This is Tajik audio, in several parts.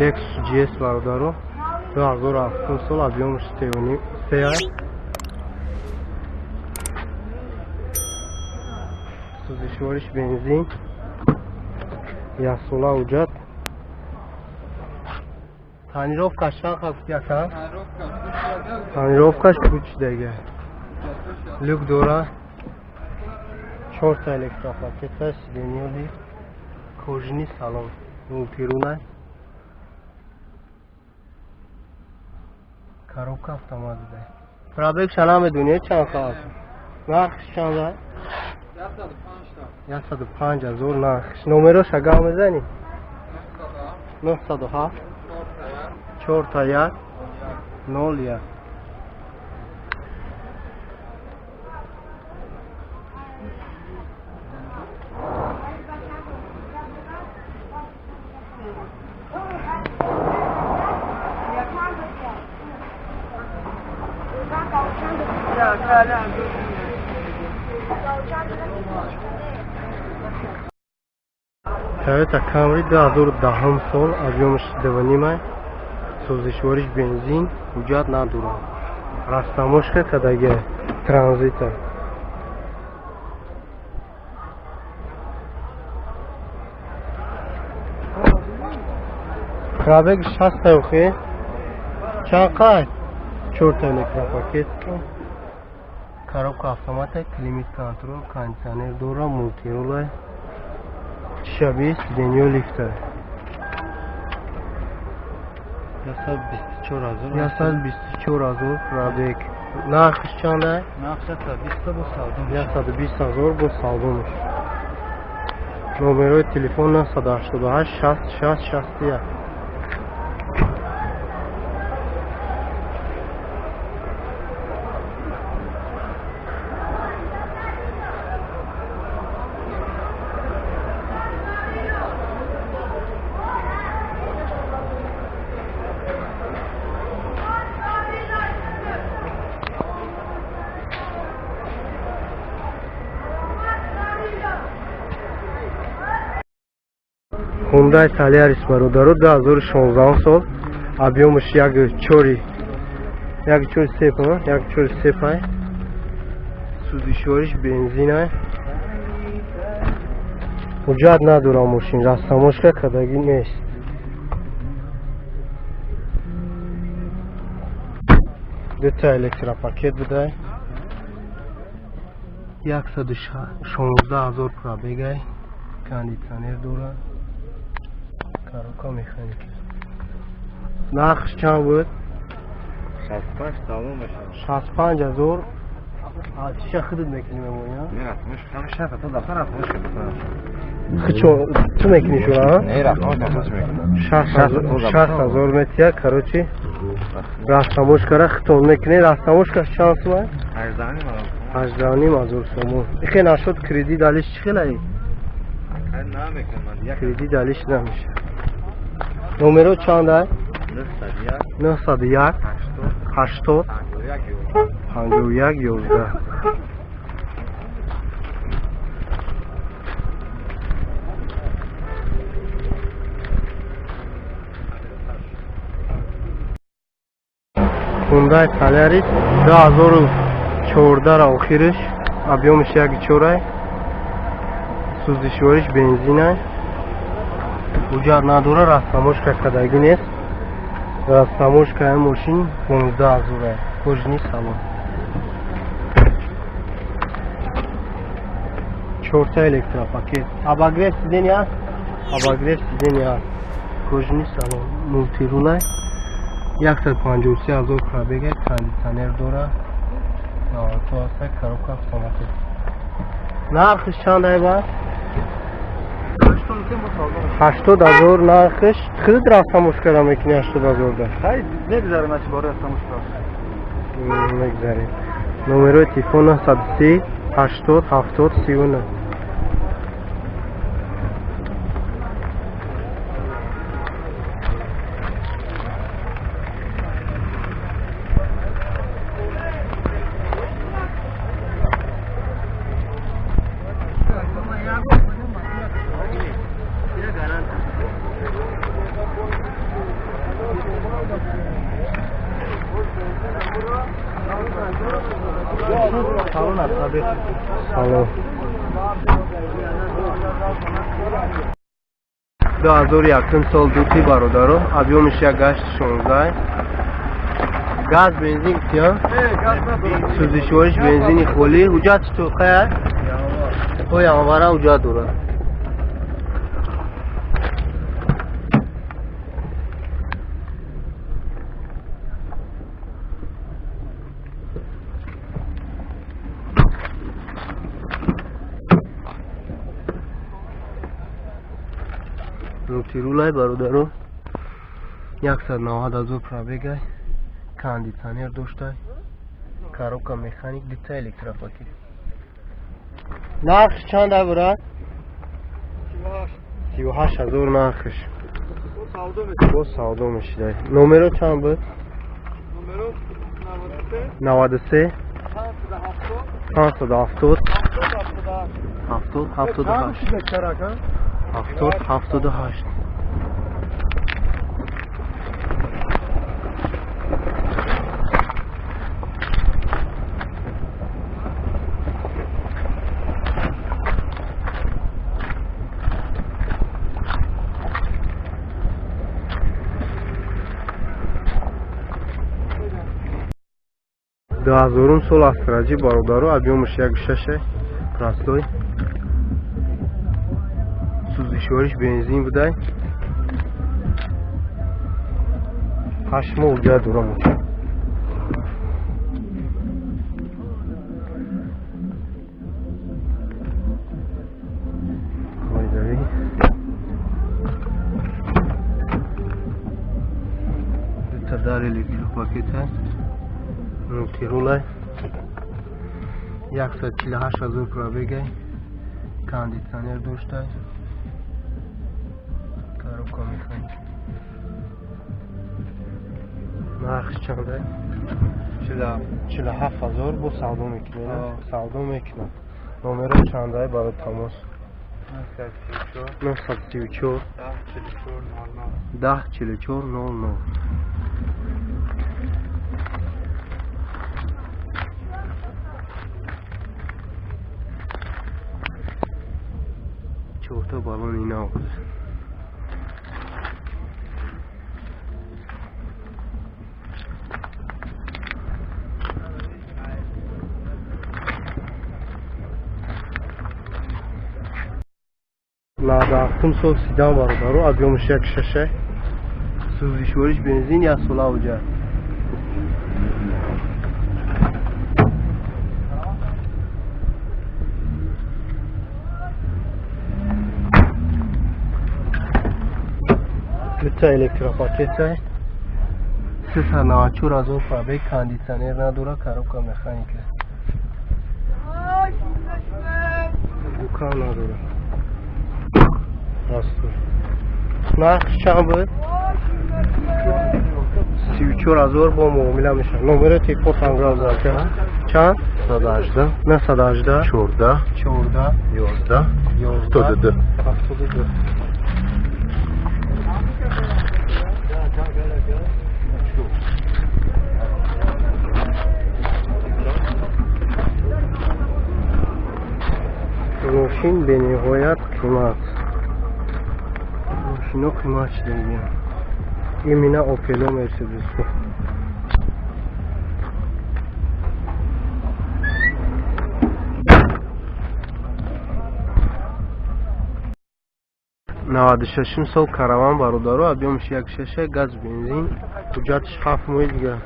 Lexus GS бародаро 2007 сол объёмш 3,5 сӯзишвориш бензин яксола ҳуҷҷат. Тонировкаш чанд гуфти ака? Тонировкаш кучидага. Люк дора. Чорта электропакета, сиденьёли, кожини салон, мултирула. Коробка автомат буда. Пробегша намедонед чанд қад? Нархш чанд? 105 ҳазор нархш. Номероша гап мезанӣ? 907 4 1 0 1. Toyota Camry 2010 сол объёмш 2,5 сӯзишвориш бензин ҳуҷҷат надорад. Растаможка кадаги транзита. Пробег 60 охи. Чанд қад? Чорта электропакет. Коробка автомата, климат контроль, кондиционер дора, мультирула. Шаби сиденьё лифта. 124 000. 124 ҳазор пробег. Нархш чанд? Нарх 120 бо савдо. 120 ҳазор бо савдо мешавад. Номерои телефон 988 60 60 61. Hyundai Solaris бародаро 2016 сол объёмш 1,4 1,4 1,4 пай сӯзишвориш бензина ҳуҷҷат надорам мошин растаможка кардагӣ нест. Дута электропакет будай 116 000 пробегай кондитсионер дорад коробка механика. Нархш чанд буд? 65 савдо мешавад. 65 ҳазор. Чиша худат мекунӣ мемонӣ? Не, рафтмош ҳамеша то дафтар рафтмош. Хичо ту мекунӣ шура? Не, рафтмош дафтар мекунам. 60 ҳазор метия, короче. Растаможкара хитон мекунӣ. Растаможка чанд сум? 18,5. 18,5 ҳазор сомон. Ихе нашуд кредит алиш чӣ хелаи? Намекунам. Кредит алиш намеша. Номеро чанд? 901 901 80 51 11. Hyundai Solaris 2014 охириш объёмш 1,4 сӯзишвориш бензина ҳуҷҷат надора растаможка кардагӣ нест. Растаможкаи мошин 15 ҳазора кожини салон чорта электропакет обогрев сиденья аст обогрев сиденья аст кожини салон мултирула 153 000 пробега кондитсионер дора то аста коробка автоматик. Нархиш чанд айба? 80 000 нархиш. Худат растаможкара мекунӣ 80 000 да? Мегзарем ачи бори растаможка. Мегзарем. Номерои телефон 930 80 70 39. Салом. 2001 сол дути бародаро, объемиш як гашт 16. Газ бензин кия? Сӯзишвориш бензини холӣ. Ҳуҷҷат чӣ хая? То январа ҳуҷҷат дорад. Мултирулай бародаро, 190 000 пробегай, кондитсионер доштай, коробка механик, дита электропакет. Нархш чанд брат? 38 000 нархш. Бо савдо мешидай. Номеро чанд буд? Номеро 93 570 70 78 70 78. 2000 сол астраҷи бародаро, объемаш 1.6 простой. Сӯзишвориш бензин будай. 8 моҳ ҳуҷҷат дорам. Дута дар электропакета. Мултирулай 148 000 пробегай, кондитсионер доштай, коробка механик. Нархш чандай? 47 000 бо савдо мекунед? Савдо мекунад. Номеро чандай барои тамос? 934 10 44 00. Чорта балон ина буд. 97 сол седан бародаро, объемаш 1.6, сӯзишвориш бензин, як сола ҳуҷҷат. Дута электропакета, 394 000 пробег, кондитсионер надора, коробка механика. Дукан надора. Простой. Нарх чанд буд? 34 000 бо муомила мешавад. Номери телефон танграв зака. Чанд? 918 918 14 14 11 11 72 72. Мошин бениҳоят қимат. Мошино қимат шуда мегӯянд. Именно Опело Мерседесо. 96 сол караван бародаро, объемаш 1.6, газ бензин, ҳуҷҷаташ 7 моҳи дигар.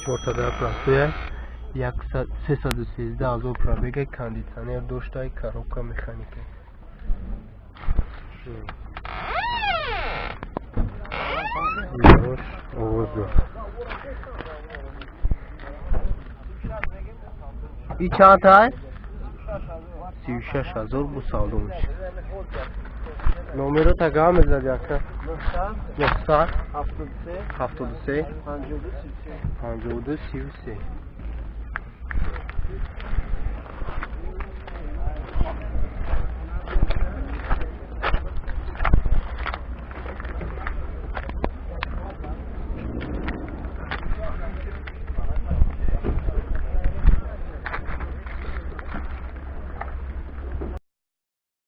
Чорта дар простоя, 313 000 пробега, кондитсионер доштай, коробка механика. Овоз дор. И чанд тай? 36 000 бо савдо мешавад. Номеро тага мезади ака? 900 73 52 33.